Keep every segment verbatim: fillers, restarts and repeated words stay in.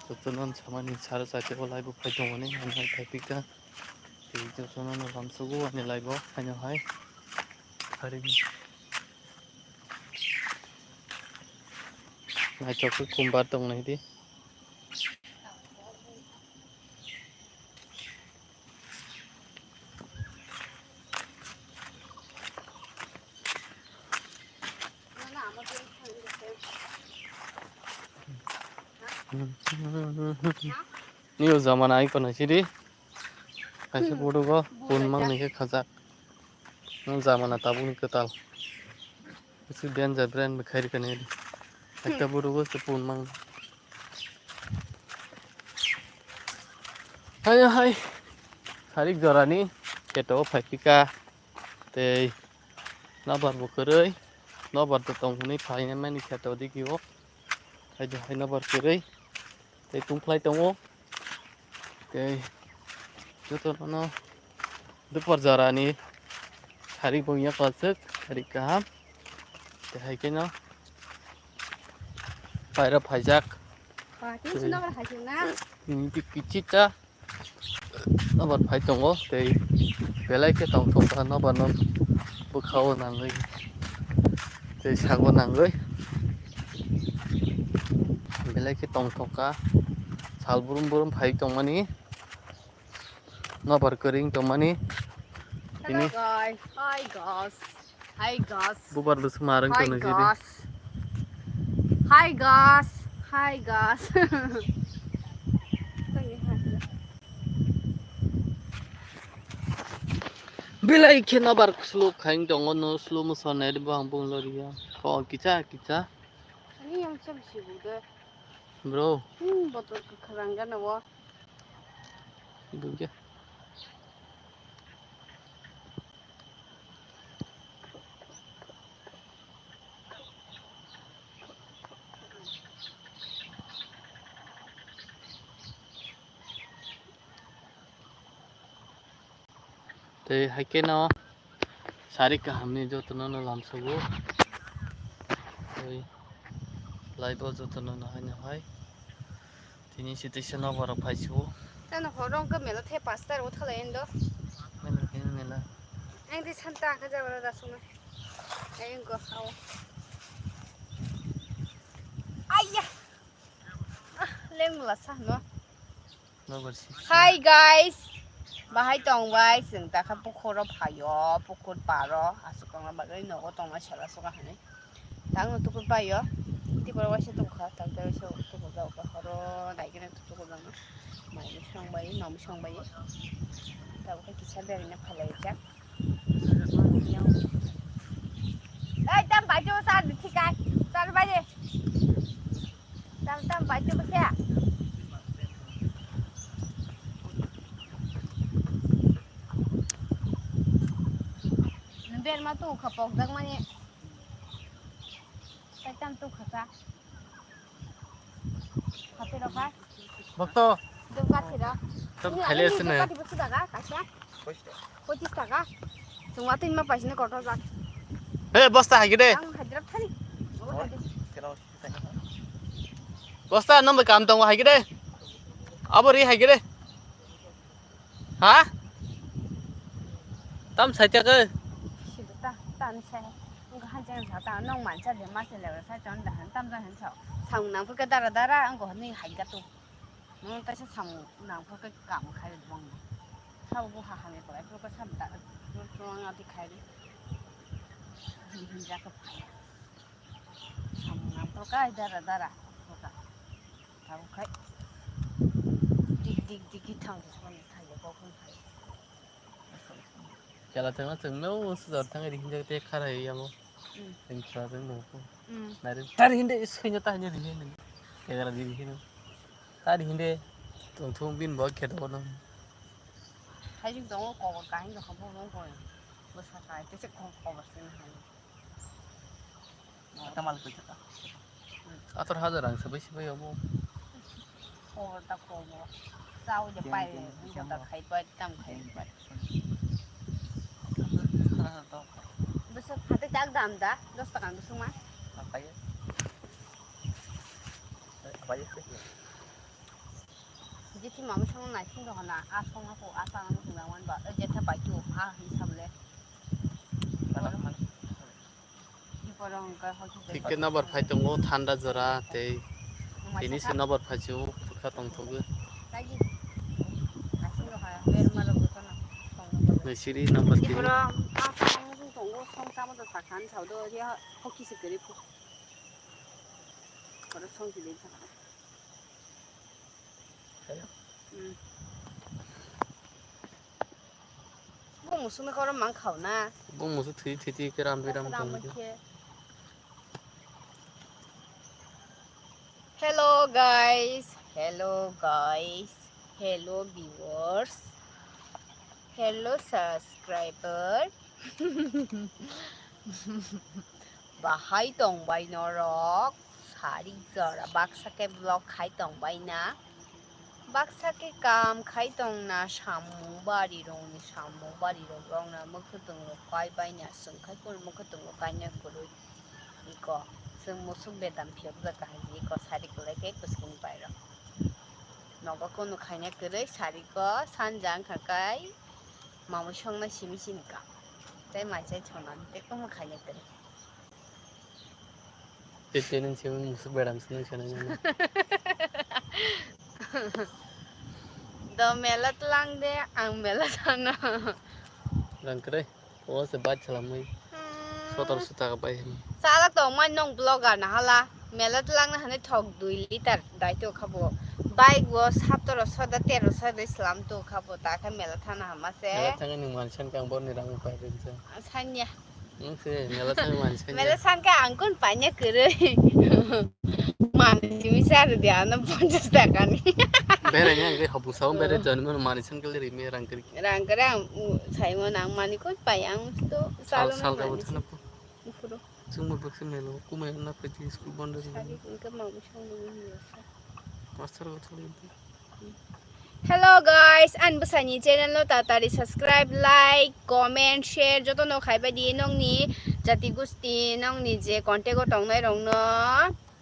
Jotono samani sara sati o live o phai tongmani, ang hai phai pika. Tei jotono no lamsogo ani live o, haino hai. Hari. Naithok khe kumbar tong nai di. New jamana icon hai sidi. Kaisa photo go phone mang ni khe khajak. Nwng jamana tabukni kwtal. Bisi danger brand bai khai rikha nai di. Ekta buru bo se pun mang. Hai hai. Sarik jorani kheto phai pika. Tei nobar bo kwrwi. Nobar to tong hwnwi phai mani kheto digi o. Hai de hai nobar kwrwi. Tei tungphlai tongo. Tei jotono dupar jorani sarik bo wngya kwchwk, sarik kaham. Tei hai kheno paira phaijak. Ba, tei tei sino bar hai kheno na. Tini tei kichita nobar phai tongo, tei belai khe tongthok kha nobar no bwkha o nangwi tei sago nangwi. Belai khe tongthok kha, sal brum brum phai tongmani, nobar kwrwi wng tongmani. Hello tini guys, hi guys, hi guys, bubar bwswk ma rwng hi tongno sidi guys, hi guys, hi guys. Belai khe nobar slow khai wng tongo, no slow motion nai bo ang bung loriya. Ko kicha kicha. Ani yang chem si bu de. Bro. Hmm, botol kwkhwrang gana o. Bungke. Tei hai kheno sarik kahamni jotono no lamsogo. Tei live o jotono no hai no hai. Tini sitisa nobar rok phai sugo. Tano horo wngkha mela the pastor o thalai endo. Mela khe mela. Ang di santa kha jabra da suma. Ayang go hao. Ayya. Ah, leng mula sa no. Nobar si. Hi guys. Bahai tong bai, chwng takha pukhoro phaio, pukhur paro, aswk tongna bagwi nogo tongma sela suka hwnwi. Tangno tukur paio, tiboro waisa tukha, tak tak waisa tukur jago horo naikhe tukur jagno. Mai song bai, nom song bai. Tabukhe kisa berina phalai jak. Ei, tam bai jo sa thikai, tar bai. Tam tam bai tu kya? Ber ma tu kha pok jak mani. Tai tam tu kha sa. Kha te ro kha. Bokto. Tu kha te ro. Tam khale se ne. Kati bus daga kasa. Pochis taka. Chwng watwi ma paisini kotor jak. He, bosta hai gede. Ang hajira thani. Bosta nang bai kam tongo hai gede. Abo ri hai gede. Ha? Tam sai ta ke. Sido ta, tan sai. Ang hajira sa ta nong mancha de ma se le sa chon da han tam da han sa. Sang nang phu ke dara dara ang go ni hai ga tu. Nwng kaisa samung nangkha khe kam khai rwdi bongni. Sabo bo ha hamya kwlai phuru khe sam da, phuru phuru wng adi khai di. Hinjak khe phai. Samung nangkha khe dara dara phuru khe. Tabuk khai dik dik dik dik thang se sabo ni thang ya kok phai. Kela thangna chwngno sujor thangwi hinjak tei khara ya mo. Hmm. Tei khara tei mo. Hmm. Nari tar hinde is khanya ta hinde hinde. Kegara di hinde. Tari hinde tongthung bin bo khe dono. Hai jing tongo kobor kahing do kha bo mo ko. Bo sa kai te se ko kobor se hai. Ata mal ko chata. Ator hajar ang sabai sabai obo. Kobor ta kobor. Chao je pai, ko ta khai pai, tam khai pai. Bwswk hati tak dam da, dos taka bwswk ma. Apai. Apai. Tei mama songno naising rw hwnna, a song hapo, a chana muchung nang man ba, o jetha pai tu, a hin sable. Thik khe nobar phai tongo thanda jora tei tini se nobar phai se o kha tong thogo. Naisiri nobar tini. Oro a song muchung tongo, song chama do sakha ni sao do, ya hoki se kwrwi phu. Oro song se de sakha. Bung musuk no koro mang khao na. Bung musuk thwi thwi thwi khe ram bi ram tong khe. Hello guys, hello guys, hello viewers, hello subscriber. Bahai tongbai norok, sari jora baksa khe vlog khai tongbai na. Baksa khe kam khai tong na, samung bari rok ni samung bari rok rok na, mwkhwtwng rok kai bai na, chwng khai kunu mwkhwtwng rok kaina kwrwi. Iko, chwng musuk bedam phiyok jak kahai iko sari kwlai khe bwskang ni bai rok. Nogo kunu khaina kwrwi sari ko sanja wngkha kai mamwi songna simi sini ka. Tei mai chai thongnani tei kunu khaina kwrwi. Tei tei nung simi musuk bedam se nung sanai nang. Do mela tlang de, ang mela sana. Rang kwrwi. O se bike salamwi. Hmm. Sotor sota ka bai hini. Chala tongmani nung vlogger na hala. Mela tlang na hane thok dui liter dai to khabo. Bike bo satoro soda tero soda slam to khabo. Ta khe mela thana hama se. Mela thangni nung mansan kang bor ni rang pai rin sa. Sanya. Nung se mela thang mansan. Mela thang ka ang kun panya kwrwi. Mani simi sa rw di ano ponchas taka ni. Bere yang ke habu sao bere jon mo mani san kali rimi rang kiri. Rang kiri ang u sai mo nang mani kun pai ang to sal salo sal na ka mani butana sin. Ufuro. Sung mo baksa melo kumai na pati school bondo. Sari ingke ma usang mo ni sa. Master ko tholi. Hello guys, ani bwsani channel no tatari subscribe, like, comment, share joto no khaibai di nongni jati gusti nongni je contact o tongnai rok no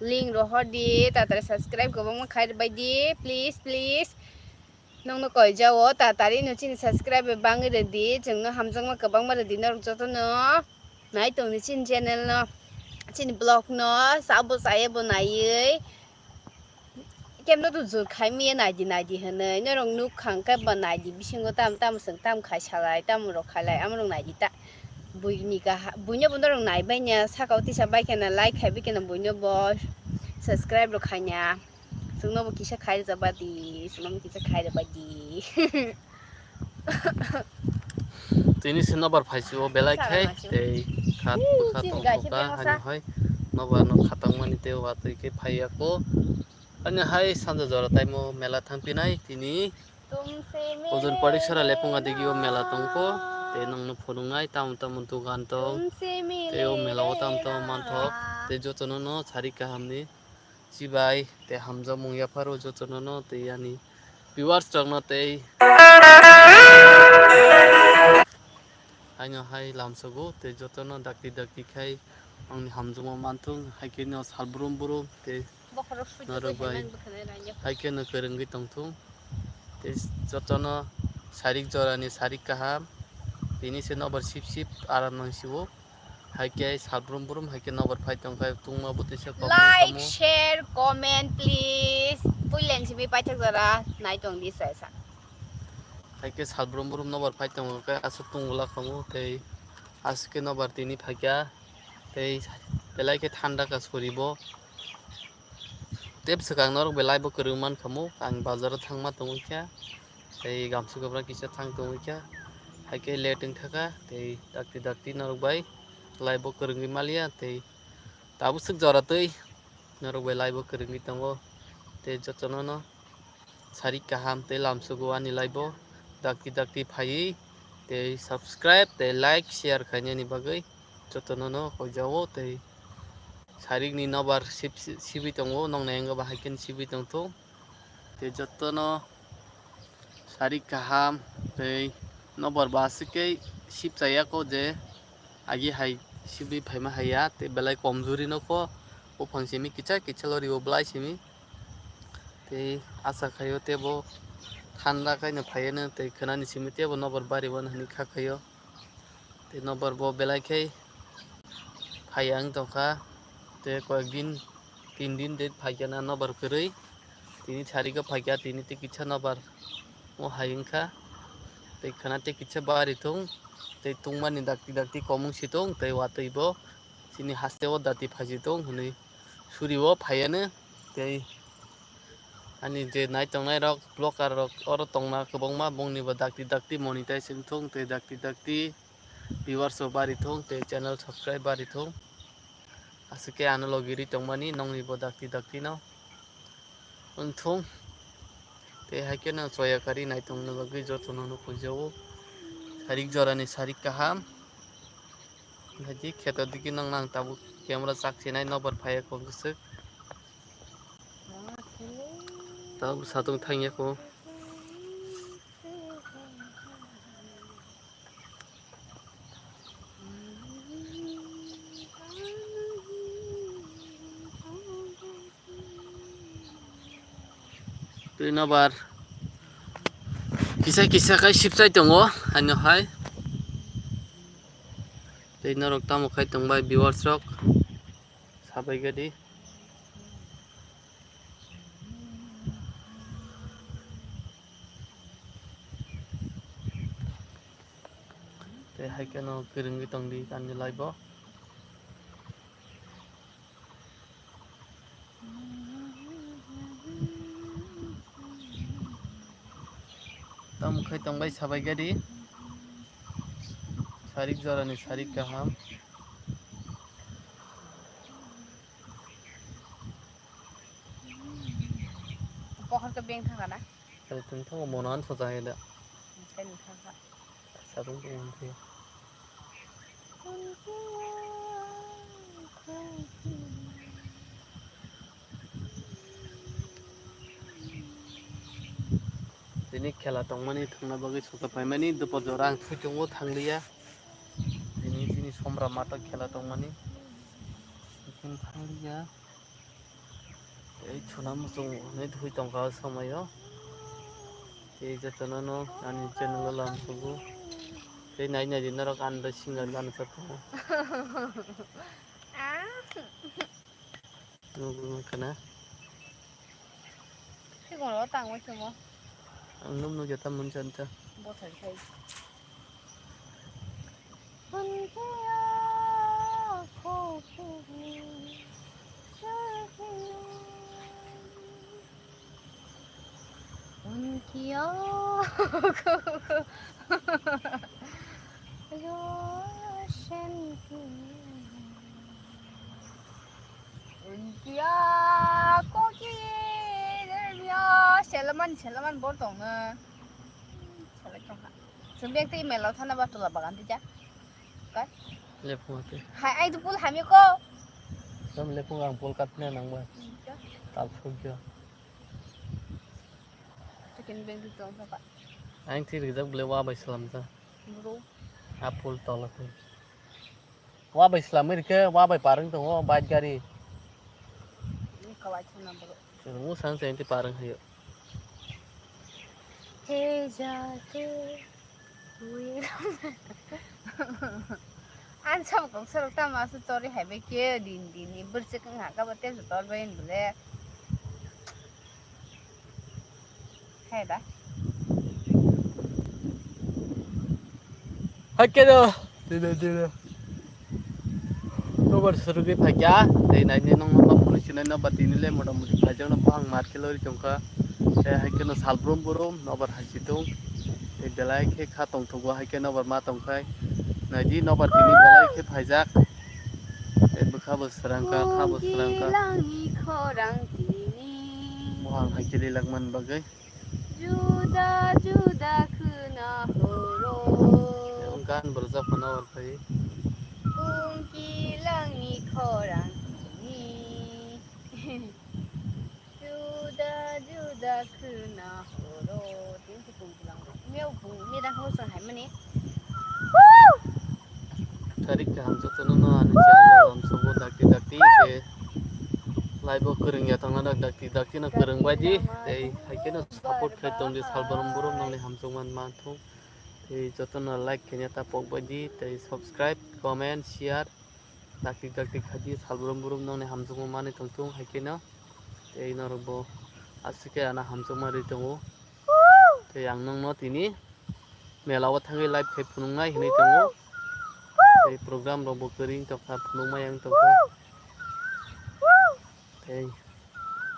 link rohor di tatari subscribe kwbangma khaibai di please please nongno koijao tatari no chini subscribe bangwi rwdi chwngno hamjakma kwbangma rwdi norok joto no nai tongni chini channel no chini vlog no sabo chaya bo naiwi. Kemno to jur khai miya naidi naidi hinwi norok nuk khang khe ba naidi bisingo tam tam swng tam khai salai tam rok khailai amorok naidi ta buini kaha buino bo norok naibai nya saka o tisa bai kheno like khaibai kheno buino bo subscribe rok khaina chwngno bo kisa khai rwjak badi chwngno bo kisa khai rwjak badi. Tini se nobar phai si o belai khai tei khat bwkha tong kha ani hai nobar no khatang mani tei watwi khe phai ya kho ani hai sanja jora taimo mela thang pinai tini. Ozon Padik Sara Lepung Adigi o mela tong kho tei nong no phunuk nai tamo tamo dogan tong tei o mela o tamo tamo manthok tei joto no no sari kaham ni. Chibai tei hamjakmung yapharo jotono no tei ani viewers rokno tei haino hai lamsogo tei jotono dakti dakti khai angni hamjakma manthung hai khe no sal brum brum tei norok bai hai khe no kwrwngwi tongthung tei jotono sarik jorani sarik kaham tini se nobar sip sip aram nang sio. Hai khe sal brum brum hai khe nobar phai tong khe tungma bwtwi se kok like, share, comment, please. Puilen simi paithak jora nai tong di sai sa. Hai khe sal brum brum nobar phai tong khe aswk tung glak tongo tei aswk khe nobar tini phai kha tei belai khe thanda ka sori bo. Tei bwswk ang norok belai bo kwrwng mankha mo, ang bazaro thangma tongwi kha, tei gamsa kwbra kisa thang tongwi kha, hai khe late wng thaka, tei dakti dakti norok bai lai bo kwrwngwi maliya, tei tabuk swk jora twi norok bai lai bo kwrwngwi tongo, tei jotono no sarik kaham tei lamsogo ani lai bo dakti dakti phaiwi, tei subscribe tei like share khainani bagwi jotono no hoijao, tei sarikni nobar sib-, sibwi tongo, nokni yango bahai khe sibwi tongthung. Tei jotono sarik kaham tei nobar bo aswk khe sib chaya kho je agi hai sibwi phaima haiya tei belai komjuri no kho buphang simi kicha kicha lori o belai simi. Tei acha khaio teibo Thanda khaino phaiya no tei khwnani simi teibo nobar bari mano hinwi kha khaio. Tei nobar bo belai khe phaiya wng tongkha. Tei koyek din, tin din tei phaikha na nobar kwrwi. Tini sariko phaikha, tini tei kisa nobar o hai wngkha. Tei khwna tei kisa bari thung. Tei tungmani dakti dakti komung si thung, tei watwi bo chini haste o dati phaisi thung hinwi suri o phaiya no. Tei ani je nai tongnai rok, vlogger rok oro tongna kwbangma, bongni bo dakti dakti monetize wng thung tei dakti dakti viewers rok bari thung tei channel subscribe bari thung. Aswk khe ano logi ri tongmani nongni bo dakti dakti no wng thung. Tei hai khe no choya kari nai tongna bagwi jotono no puijao. Sarik jorani sarik kaham. Haji kheto digi nang nang tabuk camera chak chinai nobar phaiya kok swk. Tabuk satung thangya ko. Twi nobar kisa kisa khai sipchai tongo, ano hai. Tei norok tamo khai tongbai viewers rok, sabai gadi. Tei hai kheno kwrwngwi tongdi ani live o. Tamo khai tongbai sabai gadi. Sarik jorani sarik kaham. Pohor ke beng thang na? Kali tong thang mono an soja hai da. Kali thang kha. Sabun ko mon thang. Tini khela tongmani thangna bagwi soja paimani dopor jora ang thwi tongo thangliya. Tini chini somra mato khela tongmani. Tini thangliya. Tei chwla muchung hwnwi thwi tongkha o somoio. Tei jotono no ani channel o lam sugo. Tei nai nai di norok ani bai single gana chapung. Ah. Nugwi mankha na. Sikon ro tangwi sumo. Ang nuk nuk jata mun chan cha. Bothai khai. Unkiya, unkiya, koki, dermiya, selaman, selaman, bor tong na. Selek tong ha. Sumbiak tei mela thana ba tola bagan tija. Kai? Lepung ate. Hai, ai tu pul hamya ko. Sam lepung ang pul katna nang ba. Tal phuk jo. Chicken beng tu tong ka. Ang thir rijak bole wa bai salam ta. Bro. Apul tola tu. Wa bai salam ri ke, wa bai parang tongo, bike gari. Ni kawai chana bro. Chwng sang sa inti parang hayo. He ja ke. Ang sabo kok sorok tamo aswk tori hai bai khe din din ni bwrchwk wng ha kabo tei tor bai bole. Hai da. Hai khe do. Dino dino. Nobar surugwi phaikya, tei naini nokno phunui sinai nobar tini le mota moti phaijakno buphang mar khe lori tongkha. Tei hai kheno sal brum brum nobar hai si tung. Tei belai khe kha tongthogo hai khe nobar ma tongkhai. Naidi nobar tini belai khe phaijak. Tei bwkha bo swrang kha, kha bo swrang kha. Langni khorang tini. Buphang hai khe lilak man bagwi. Juda juda khwna horo. Gan bo rwjak phano wan phai. Kungki langni khorang sini. Juda juda khwna horo. Tini se kungki lang. Meo kung, meda hosong hai mani. Woo! Tarik kaham jotono no ani channel o lamsogo dakti dakti se. Live o kwrwng ya tongna dakti dakti no kwrwng bai di, tei hai khe no support khai tong di, sal borom borom nongni hamjakma man thung. Tei joto no like khe ta pok bai di, tei subscribe, comment, share dakti dakti khai di, sal borom borom nongni hamjakma manwi tong thung hai khe no. Tei norok bo aswk khe ano hamjakma rwi tongo. Tei ang nongno tini mela o thangwi live khai phunuknai hinwi tongo. Tei program rok bo kwrwi tongkha, phunukmai ang tongkha. Tei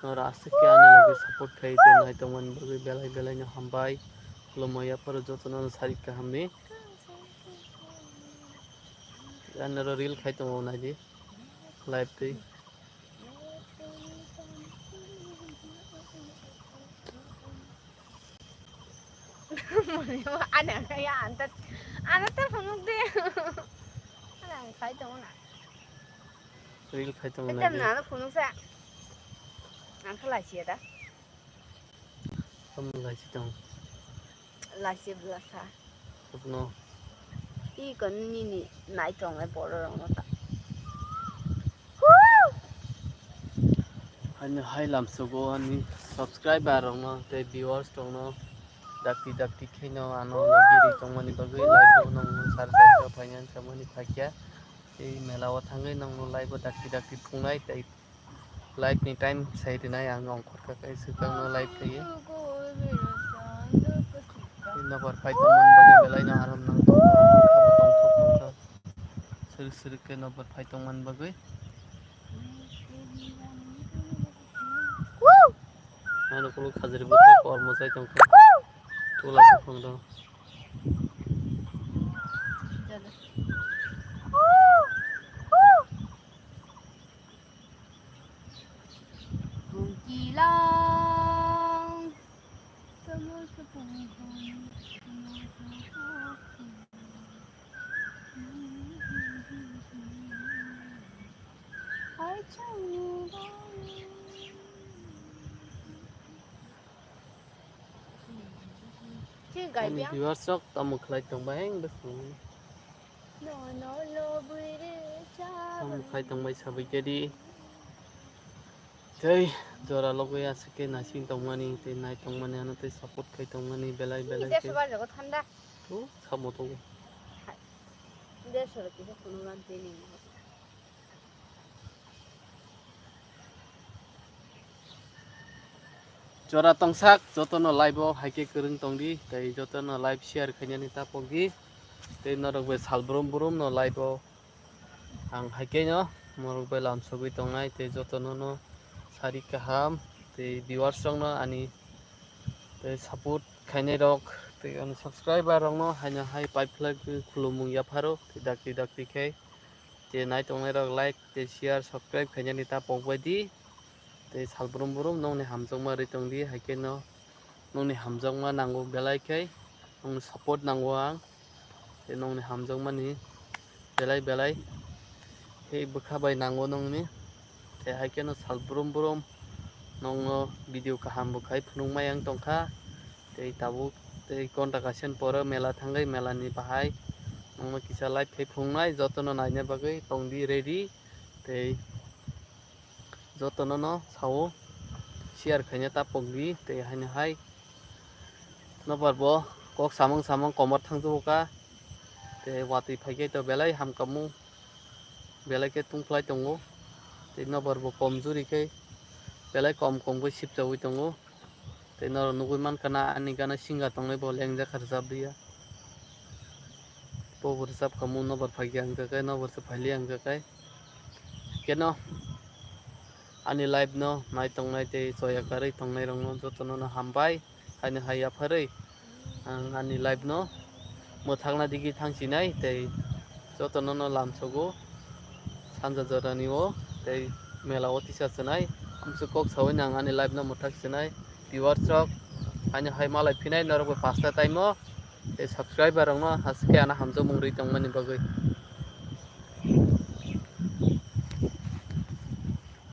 norok aswk khe ani logi support khai tei nai tongmani bagwi belai belai no hambai. Khulumui yapharo jotono no sarik kahamni. Ani oro reel khai tongo naidi live twi. Ano kaya antat, antat phunuk de. Ano ang khai tongo na. Reel khai tongo na. Tetem na ano phunuk sa. Ang khala sia da. Tamo lai si tong. Lai si bla sa. Topno. I kon nini nai tong e boro rong no ta. Ani hai lamsogo ani subscriber rokno tei viewers rokno dakti dakti khaino ano logi ri tongmani bagwi live o nongno sar sar khe phainani samani phakya. Tei mela o thangwi nongno live o dakti dakti phungnai tei live ni time sai rinai ang ongkhor kha kai swkang no live khaye. Tei nokbar phai tongmani bagwi belai no aram nang tongkha, tongthok tongkha. Srwk srwk khe nokbar phai tongmani bagwi. Ano kulu khajri bwthai kormo chai tongkha. Tula buphang rok. Ani viewers rok tamo khlai tong bai ang bwskango. Tamo khlai tong bai sabai khe di. Tei jora logo ya se khe naising tongmani tei nai tongmani ano tei support khai tongmani belai belai khe. Deso bar jago thanda. Tu samo to. Deso ro kisa phunukna tini. Jora tongsak jotono live o hai khe kwrwng tong di tei jotono live share khainani ta pok di tei norok bai sal brum brum no live o ang hai khe no norok bai lam sogwi tongnai tei jotono no sari kaham tei viewers rok no ani tei support khainai rok tei ani subscriber rok no haino hai pipe khlai khulumung yapharo tei dakti dakti khe. Tei nai tongnai rok like tei share subscribe khainani ta pok bai di. Tei sal brum brum nongni hamjakma ri tong di, hai khe no nongni hamjakma nango belai khe, nongni support nango ang. Tei nongni hamjakmani belai belai khe bwkha bai nango nongni. Tei hai khe no sal brum brum nongno video kaham bo khai phunukmai ang tongkha. Tei tabuk tei ghonta kaisa ni pore mela thangwi mela ni bahai nongno kisa live khai phunuknai jotono naina bagwi tong di ready tei jotono no sao share khaina ta pok di tei haino hai nobar bo kok samung samung komor thangjago kha tei watwi phai khe to belai hamkhamu belai khe tungphlai tongo tei nobar bo komjuri khe belai kom kom khe sipchawi tongo. Tei norok nugwi mankha na ani gana singer tongnai bo lengjak kha rwchapliya. Bo bo rwchapkhamu nobar phaikhe hwnkhe nobar se phailiya hwnkhe keno ani live no nai tongnai tei choya karwi tongnai rokno jotono no hambai haino hai yapharwi. Ang ani life no mwthakna digi thang sinai tei jotono no lamsogo sanja jorani o tei mela o tisa sinai amswk kok sawi nang ani life no mwthak sinai viewers rok haino hai malai phinai norok bai pasta time o tei subscriber rok no haske ana hamjakmung rwi tongmani bagwi.